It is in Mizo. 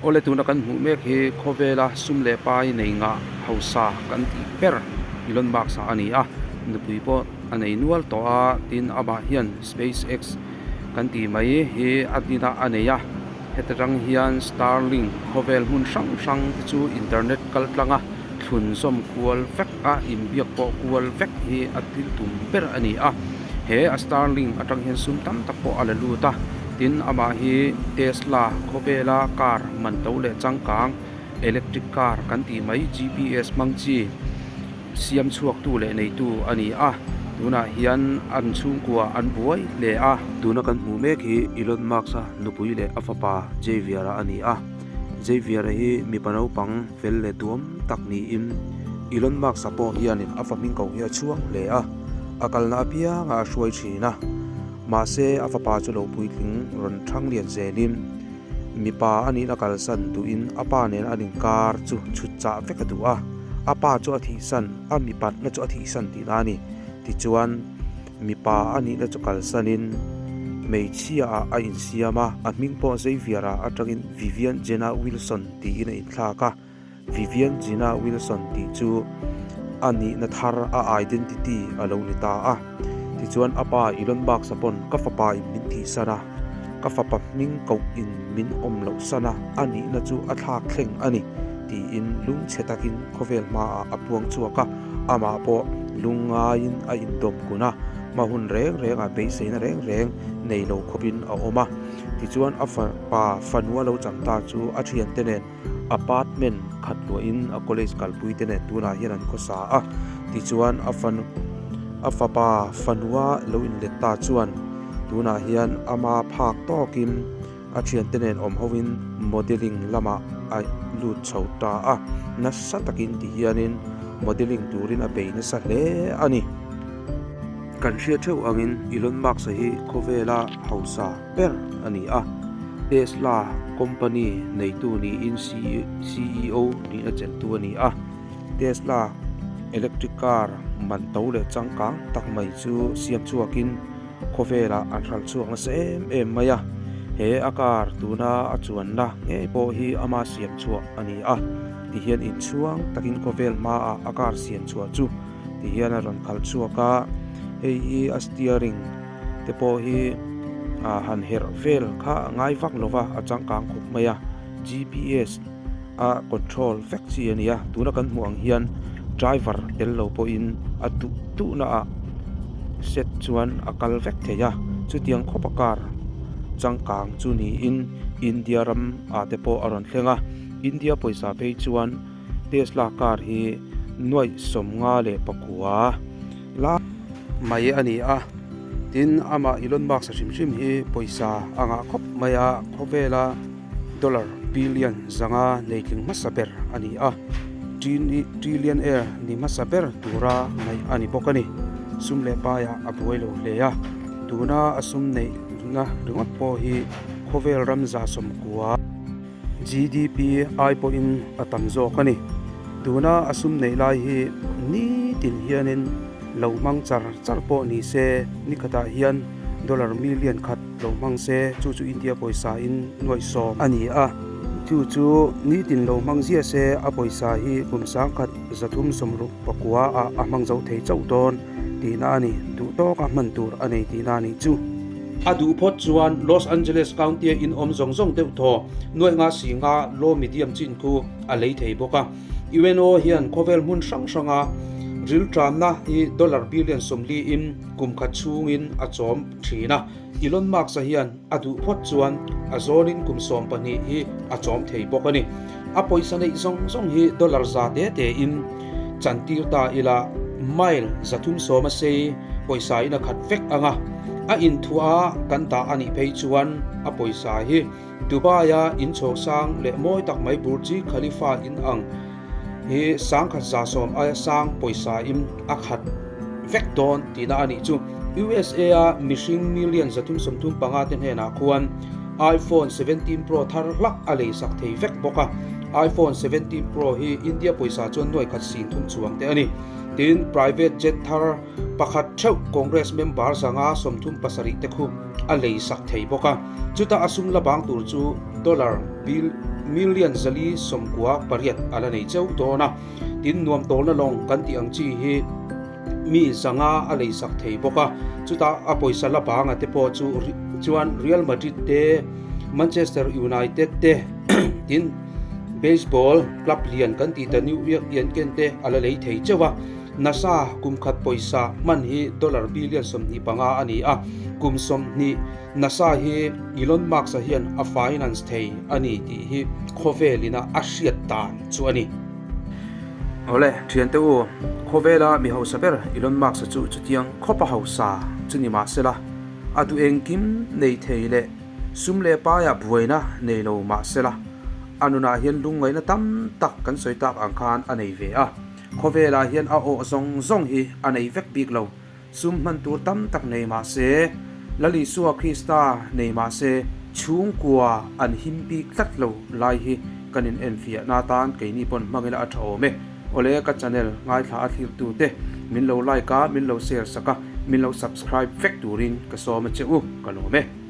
Awle tuna kan hmuh mek hi khawvela sum leh pai nei ngah hausa kan tih ber Elon Musk a ani a, nupui pawh a nei nual tawh a, tin amah hian Space X kan tih mai hi a dinah a nei a, heti tang hian Starlink khawvel hmun hrang hrang te chu internet kal tlang a, thlun zawm kual vek a, inbiak pawh kual vek hi a thil tum ber a ni a, he a Starlink atang hian sum tam tak pawh a la lut a, tin amah hi Tesla khawvela car man to leh changkang electric car kan tih mai GPS hmang chi siam chhuaktu leh neitu a ni a, tunah hian an chhungkua an buai hle a. Tuna kan hmuh mek hi Elon Musk-a nupui leh a fapa Xavier-a a ni a. Xavier-a hi mipa naupang fel leh duam tak niin Elon Musk-a pawh hianin a fa hming ko hi a chhuang hle a, a kalna apiangah a hruai thin a. Mahse, a fapa chu lo puitling rawn thang lian zelin mipa a nihna kalsan duhin a pa nen an inkar chu chhut chah vek a duh a, a pa chu a thihsan, a mipatna chu a thihsan tihna a ni. Tichuan. Mipa a nihna chu kalsanin hmeichhia ah a insiam a, a hming pawh Xavier ah atangin Vivian Jenna Wilson tiin a inthlak a. Vivian Jenna Wilson tih chu a nihna thar a identity a lo ni ta a. Tichuan a pa Elon Musk-a pawn ka fapa in min thihsan a, ka fapa hming koh in min awm loh san a, a nihna chu a thlak thleng a ni tiin lungchhe takin khawvel hmaah a puang chhuak a. Amah pawh lungngaiin a indawm kun a, hma hun reng rengah beiseina reng reng nei lo khawpin a awm a. Tichuan a fapa fanua lo chang ta chu a thiante nen apartment khat luahin a college kalpui te nen tunah hian an khawsa a. Tichuan a fanu a fapa fanua lo inlet ta chuan tunah hian ama phak tawkin A thiante nen awm hovin modelling lamah a lut chho ta a, nasa takin ti hianin modelling turin a bei nasa hle a ni. Kan hriat theuh angin Elon Musk-a hi khawvela hausa ber a ni a, Tesla company neitu niin CEO nihna chelhtu a ni a, Tesla electric car man to leh changkang tak mai chu siam chhuakin, Khawvelah an hralh chhuak nasa em em mai a, he a car tuna a chuanna ngei pawh hi ama siam chhuah a ni a, tihian inchhuang takin khawvel hmaah a car siam chhuah chu tihian a rawn khalh chhuak a, hei hi a steering te pawh hi ah han herh vel kha a ngai vak lo va, a changkang khawp mai a, GPS a control vek chi a ni a, tuna kan hmuh ang hian driver tel lo pawhin a duh duh na ah set chuan a kal vek thei a, chutiang khawp a car changkang chu niin India ram ah te pawh a rawn thleng a, India pawisa phei chuan Tesla car hi nuaih 54 lai mai a ni a, tin amah Elon Musk a hrim hrim hi pawisa a ngah khawp mai a, khawvela. Dollar billion 500 nei tling hmasa ber a ni a, trillionaire ni hmasa ber tura ngaih a ni bawk a ni. Sum leh paiah a buai lo hle a, tuna a sum neihna ringawt pawh hi khawvel ram 90 GDP ai pawhin a tam zawk a ni. Tuna a sum neih lai hi nitin hianin lo hmang char char pawh ni se, nikhatah hian dollar million khat Lo hmang se, chu chu India pawisa in 70,000 a ni a, chu chu nitin lo hmang ziah se a pawisa hi kum 1369 ah a hmang zo thei chauh dawn tihna a ni, duh tawka hman tur a nei tihna a nih chu. A duh phawt chuan Los Angeles County-a in awm zawng zawng deuh thaw 500,000 law medium chin khu a lei thei bawk a. UNO hian khawvel hmun hrang hranga rilṭanna hi dollar billion 40 in kum khat chhungin a chawm thin a. Elon Musk-a hian a duh phawt chuan a zawnin kum 12 hi a chawm thei bawk a ni. A pawisa neih zawng zawng hi dollar za te tein chantir ta ila mile 310 a sei pawisa in a khat vek ang a. A inthuah a kan dah a nih phei chuan a pawisa hi Dubai-a inchhawk sang leh mawi tak mai Burj Khalifa in ang hi 1110 aia sang pawisa in a khat vek dawn tihna a nih chu. USA a mihring million 335 te hnenah khuan iPhone 17 Pro thar hlak a lei sak thei vek bawk a. iPhone 17 Pro hi India pawisa chuan nuaikhat 30,000 chuang te a ni. Tin, private jet thar pakhat theuh Congress member 537 te khu a lei sak thei bawk a. Chuta a sum la bang tur chu dollar bil. million 498 a la nei cheu dawn a. Tin, nuam tawlna lawng kan tih ang chi hi mi 500 a leisak thei bawk a, chutah a pawisa la banga te pawh chu chuan Real Madrid te, Manchester United te, tin baseball club lian kan tih ta New York Yankees te a la lei thei cheu a. NASA kum khat pawisa hman hi dollar billion 25 a ni a, kum 20 NASA hi Elon Musk-a hian a finance thei a ni tih hi khawvelina a hriat dan chu a ni. Awle, thiante u, khawvela mi hausa ber Elon Musk-a chu chutiang khawpa hausa chu ni mah sela, a duh engkim nei thei leh sum leh paia buaina nei lo mah sela, a nunah hian lungngaihna tam tak kan sawi tak ang khan a nei ve a. Khawvelah hian a awh zawng zawng hi a nei vek bik lo. Sum hman tur tam tak nei mah se, Lal Isua Krista nei mah se, chhungkua an him bik tlat lo lai hi kan in enfiahna atan keini pawn hmang ila a tha awm e. Awle ka channel ngaithla a thlirtu te min lo like a, min lo share sak a, min lo subscribe vek turin ka sawm a che u, ka lawm e.